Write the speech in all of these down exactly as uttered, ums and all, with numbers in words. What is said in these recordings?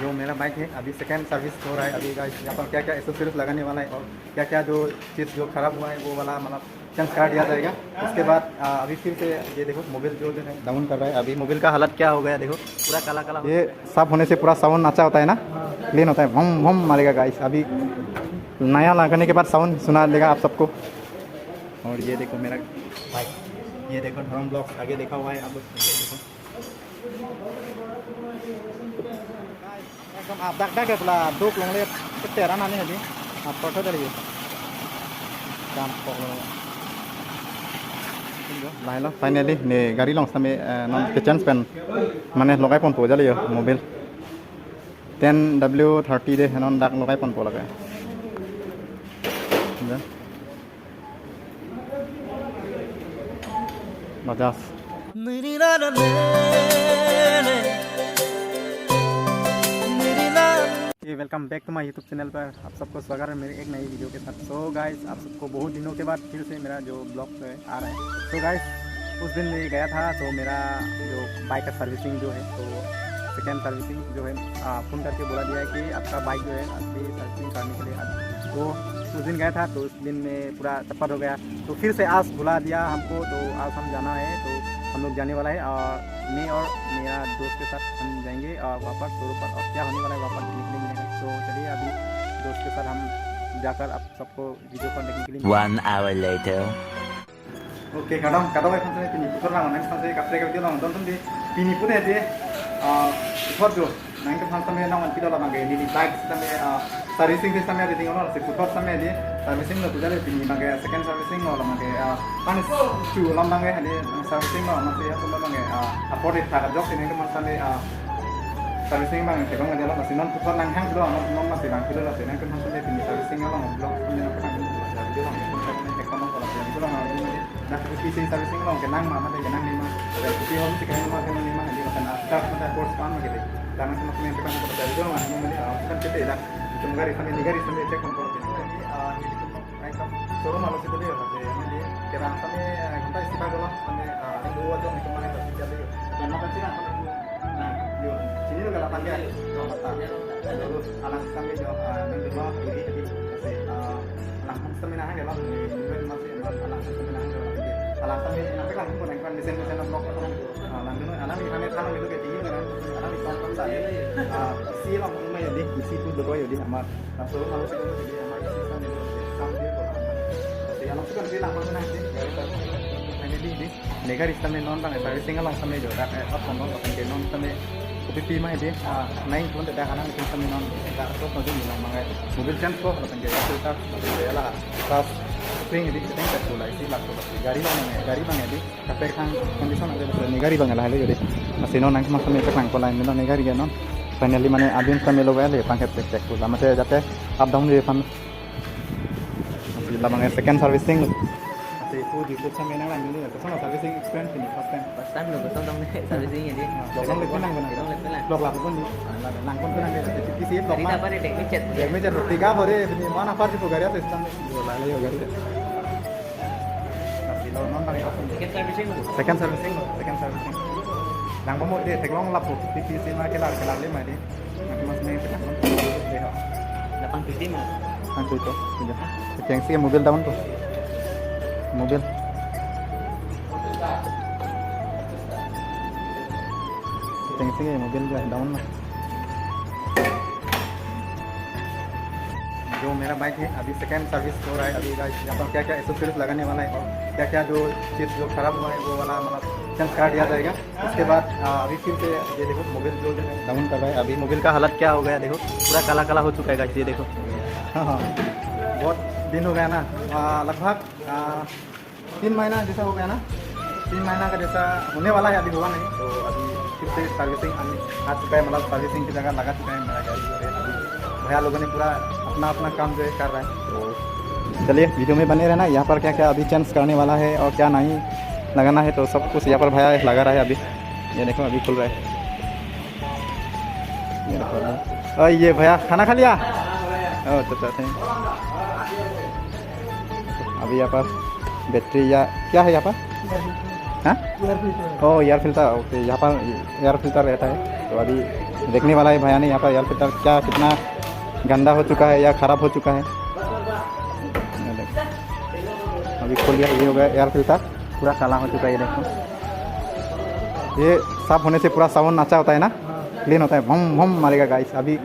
जो मेरा बाइक है, अभी सेकंड सर्विस हो रहा है। अभी गाइस, यहाँ पर क्या क्या एसेसरीज लगाने वाला है और क्या क्या जो चीज़ जो खराब हुआ है, वो वाला मतलब चेंज कर दिया जाएगा। उसके बाद आ, अभी फिर से ये देखो, मोबिल जो जो है, डाउन कर रहा है। अभी मोबिल का हालत क्या हो गया, देखो, पूरा काला काला हो ये चुका है। साफ होने से पूरा साउंड अच्छा होता है ना, क्लीन होता है, भम भम मारेगा गाइस। अभी नया लगाने के बाद साउंड सुना देगा आप सबको। और ये देखो मेरा बाइक, ये देखो, धर्म ब्लॉक्स आगे देखा हुआ है आप लोग, ये देखो। Ekdom adak dak ke pula duk longle keteran ani hadi. Apor tho dari. Kampok lo. Lahelo, finally ne gari along sitame, eh, non kechange pen mane logai ponpo jale yo mobil. Ten W thirty de non dak logai ponpo lake. Ya. Bajaj. ये welcome back to my YouTube channel पर आप सबको स्वागत है मेरे एक नई वीडियो के साथ। सो गाइस, आप सबको बहुत दिनों के बाद फिर से मेरा जो ब्लॉग जो है आ रहा है। सो गाइस, उस दिन मैं गया था तो मेरा जो बाइक का सर्विसिंग जो है, तो सेकेंड सर्विसिंग जो है, फ़ोन करके बोला दिया है कि आपका बाइक जो है अभी सर्विसिंग करने के लिए आ-, तो उस दिन गया था तो दिन में पूरा चटपट हो गया, तो फिर से आज बुला दिया हमको, तो आज हम जाना है, तो हम लोग जाने वाला है। और मैं और मेरा दोस्त के साथ हम जाएंगे और वहाँ पर शोरूम पर, और क्या होने वाला है वहाँ पर देखने के लिए मिलेगा। तो चलिए, अभी दोस्त के साथ हम जाकर आप सबको वीडियो पर देखने के लिए मिलेंगे। One hour later. Oke, kadang kadang kan saya pini putar lang, nang saya kaprek video lang, tonton di pini pun ya di, ah, putar jo. Nangkephan sitame nang-an pilo labang ke, neli bike sitame, ah, servicing di sitame riding ono, si puthot sitame di servicing lo, puja le pini abang ke second servicing lo labang ke, ah, pan chu labang ke, hadi servicing lo, masi ya, sumba abang ke, ah, apor di thak jok sini ke masa di, ah, servicing abang ke bang aja lo, masi non puthot nanghang lo, non, non masi bang kilo lo, sini ke masa di pini servicing lo, blok sitame nangkephan lo, jadi lo, nangkephan sitame ekonom lo, jadi lo, nangkephan lo. Dak scooty si servicing along kenang ma, mate kenang ne ma. Dak scooty hom si kenang ma, kenang ne ma, hadi lapen start mate force pan ma kete. Dak nang sama kami kita kita jadi dong, hadi mate, ah, bukan kete dak. Cuma gari sitame, ne gari sitame check kontrol kete. Jadi, ah, ini kontrol, naik ke showroom lalu situ dia, mate, mate, kira sitame, ah, kita isi bag dulu, sitame, ah, ada dua jam itu mana kita jadi. Dan makan siang, Nah, yo, sini lo galak tangga. Yo, mata. Lalu alang sitame yo, ah, nang dua, ini tadi masih, ah, alang sitame nang hang lo, ini masih alang sitame nang hang lo. Alang sitame nang pegang pun nang kan desain desain blok kan. Ah, alang dulu, alang di kamera kan itu kayak gini kan. Alang di kamera saya. Ah, isi lo, mau ya di, isi itu dua ya di amat. Nah, so kalau sih jadi amat isi kan itu. Sambil kok. Jadi alang sih kan bilang mana sih? Ini di, di. Ne gari sitame non abang servicing along sitame jo dak, eh, apon non lapen ke non sitame kopi pi ma hedi, ah, nang pun dak anak itu sitame non dak so pun di non mangai mobil change ko lapen ke filter lapen ke la tas spring di seteng tak pula isi lak pula gari abang ne, gari abang ne di kaprek thang condition ada betul ne gari abang lahelo jadi. Masi non nangkephan sitame cek lang pula ne non ne gari ke non. Finally mane adin sitame lo gale pangkep cek cek pula mate jate up down di pan. Masih labang second servicing. Masih itu di YouTube sitame nang lang dulu ya. Terus servicing experience ini first time. First time lo, first time dong nih, servicing ini. Nah, belum lagi nang benar. Belum lagi nang. Blok lapu pun di. Lang pun pun nang di. Kisi blok. Cerita apa nih, teknik cat? Ya, meja tiga boleh. Ini mana apa di gari apa sistem? Bola lagi gari. Masih lo non pakai apa? Second servicing lo. Second servicing lo. Second servicing. Lang pun mau di teklong lapu. Kisi ma kelar kelar lima di. Mas, mas, main pegang. Delapan tujuh, Mas. Langsung itu, gitu. Keceng sih mobil down tuh. Mobil. Keceng sih mobil juga down lah. जो मेरा बाइक है, अभी second service हो रहा है। अभी गाइस, यहाँ पर क्या क्या एसेसरीज लगाने वाला है और क्या क्या जो चीज़ जो खराब हुआ है, वो वाला मतलब चेंज कर दिया जाएगा। उसके बाद, आ, अभी फिर से ये देखो, मोबिल जो है, डाउन कर रहा है। अभी मोबिल का हालत क्या हो गया, देखो, पूरा काला काला हो चुका है गाइस, ये देखो। हाँ, हाँ, बहुत दिन हो गया ना, आ, लगभग, आ, तीन महीना जैसा हो गया ना, तीन महीना का जैसा होने वाला है, अभी हुआ नहीं। तो अभी फिर से सर्विसिंग आ चुका है, मतलब सर्विसिंग की जगह लगा चुका है मेरा गाड़ी जो है। अभी भैया लोगों ने पूरा अपना अपना काम जो है कर रहा है। तो चलिए, वीडियो में बने रहना। यहाँ पर क्या क्या अभी चेंज करने वाला है और क्या नहीं लगाना है, तो सब कुछ यहाँ पर भैया लगा रहा है अभी। ये देखो, अभी खुल रहा है। ये देखो, अभी। ओ, ये भैया, खाना खा लिया? ओ, तो चाहते हैं। अभी यहाँ पर बैटरी या क्या है यहाँ पर? हाँ? Air filter. ओ, एयर फिल्टर, ओके, यहाँ पर एयर फिल्टर रहता है। तो अभी देखने वाला है भैया ने यहाँ पर एयर फिल्टर क्या कितना गंदा हो चुका है या खराब हो चुका है। ये देखो, अभी खोल दिया, ये हो गया एयर फिल्टर, पूरा काला हो चुका है। ये देखो, ये साफ होने से पूरा साउंड अच्छा होता है ना, क्लीन होता है, भम भम मारेगा गाइस। अभी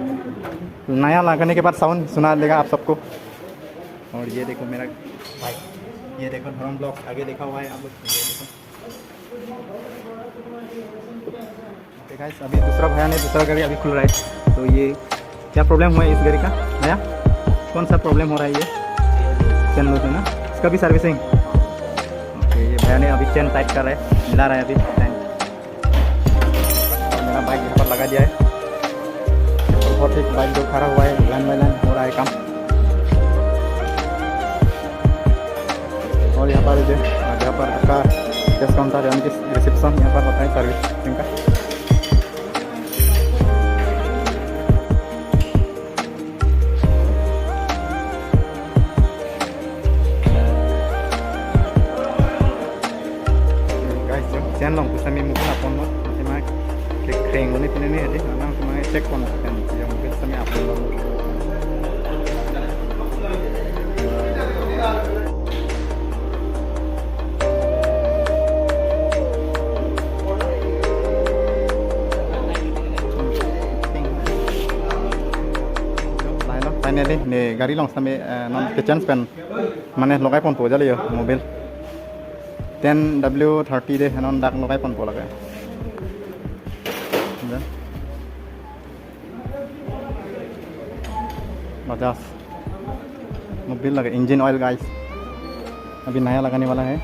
नया लगाने के बाद साउंड सुना देगा आप सबको। और ये देखो मेरा बाइक, ये देखो धर्म ब्लॉग्स आगे लिखा हुआ है आप लोग, ये देखो। ओके गाइस, अभी दूसरा भैया ने दूसरा गाड़ी अभी खुल रहा है, तो ये क्या प्रॉब्लम हुआ है इस गाड़ी का भैया? कौन सा प्रॉब्लम हो रहा है ये चेन लूज है ना, इसका भी सर्विसिंग? ओके, ये भैया ने अभी चेन टाइट कर रहा है, मिला रहा है अभी चेन। मेरा बाइक यहाँ पर लगा दिया है, और बहुत एक बाइक जो खड़ा हुआ है, लाइन बाई लाइन हो रहा है काम। और यहाँ पर जो, यहाँ पर आपका कैश काउंटर यानी कि रिसेप्शन यहाँ पर होता है सर्विसिंग का। Guys, jo, cheng long pusitame mungkin apon lo, pusitame ke kreng lo ni pine ni adi, mana pusitame check pon lo, cheng, jo, mungkin pusitame apon lo. Finally, ne gari long sitame, eh, non kitchen pen mane logai ponpo jale jo mobil. Ten W thirty de non dak logai ponpo lake. Bajaj mobil lake, engine oil guys, अभी नया लगाने वाला है।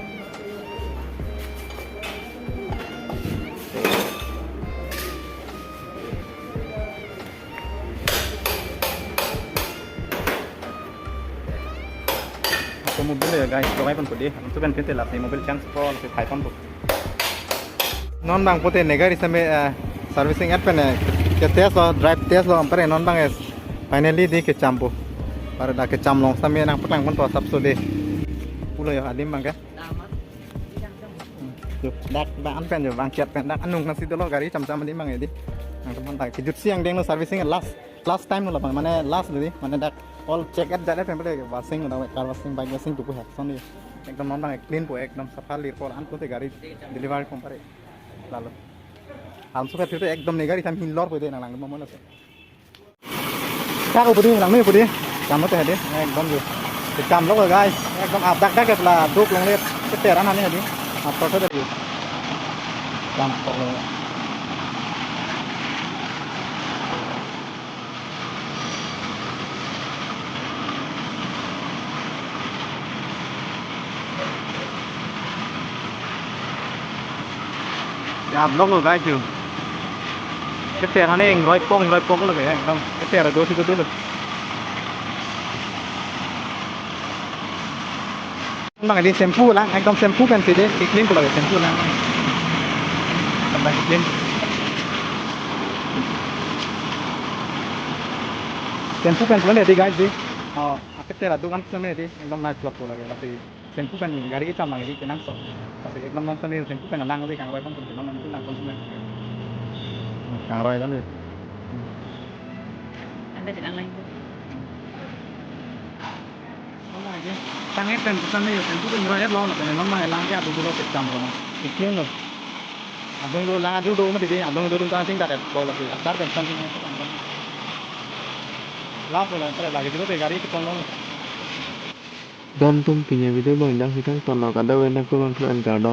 Ako mobil ya guys, logai ponpo dei. Antu kan pinte lasi mobil cheng po, lasi phai ponpo. Non bang pute ne gari sitame, eh, servicing at pen, eh, ke test lo, drive test lo, ampere non bang es finally dei kechampo. Para dak kecham long sitame nangpaklang ponpo asapso dei. Pulo jo adim bang ke. Jo, dak bang an pen jo, bang kiat pen dak anung nasi dolo gari cham cham adim bang ya dei. Nang teman dak kejut si angdeng lo servicing last, last time lo bang, mane last dei, mane dak all check at jale pen pule washing lo, car washing, bike washing tuku hek son dei. Ekdom non bang clean po, ekdom sapha lir po, an pute gari delivery pon pare. Lalo. Anso pet pute ekdom ne gari tham hin lor po dei nang lang mo mo lo se. Dak upadi, langme upadi. Kamu teh dei, ekdom jo. Kecham lo guys, ekdom adak dak ke pula duk longle, keteran ani dei. Apa tu dei? Kecham lo. Ya, blok lo guys jo. Keter hane ingroi pong, ingroi pong lo guys, ekdom. Keter do si do do. Bang dei shampoo lang, ekdom shampoo pen si dei, clean ko lage shampoo lang. Ekdom clean. Shampoo pen ko lage dei guys dei. Oh, aketer adukan sitame dei, ekdom nice lok ko lage, lasi shampoo pen gari kecham lang dei kenangsot. Lasi ekdom non sitame shampoo pen lang dei, kangroi pon pon non nang pon sitame. Kangroi lang dei. Anda tidak lain. Tange pen pesan ni, pen tu pen raya lo, pen non ma lang ke adu dulu ke jam lo. Ikin lo. Adung dulu lang adu dulu mati dei, adung dulu tang sing tak ada bola tu. Asar pen pesan ni. Last lo, pen lagi dulu ke gari ke pon lo. Don tum pini video bang jang si kang ton lo kada wen aku bang tuan kardom.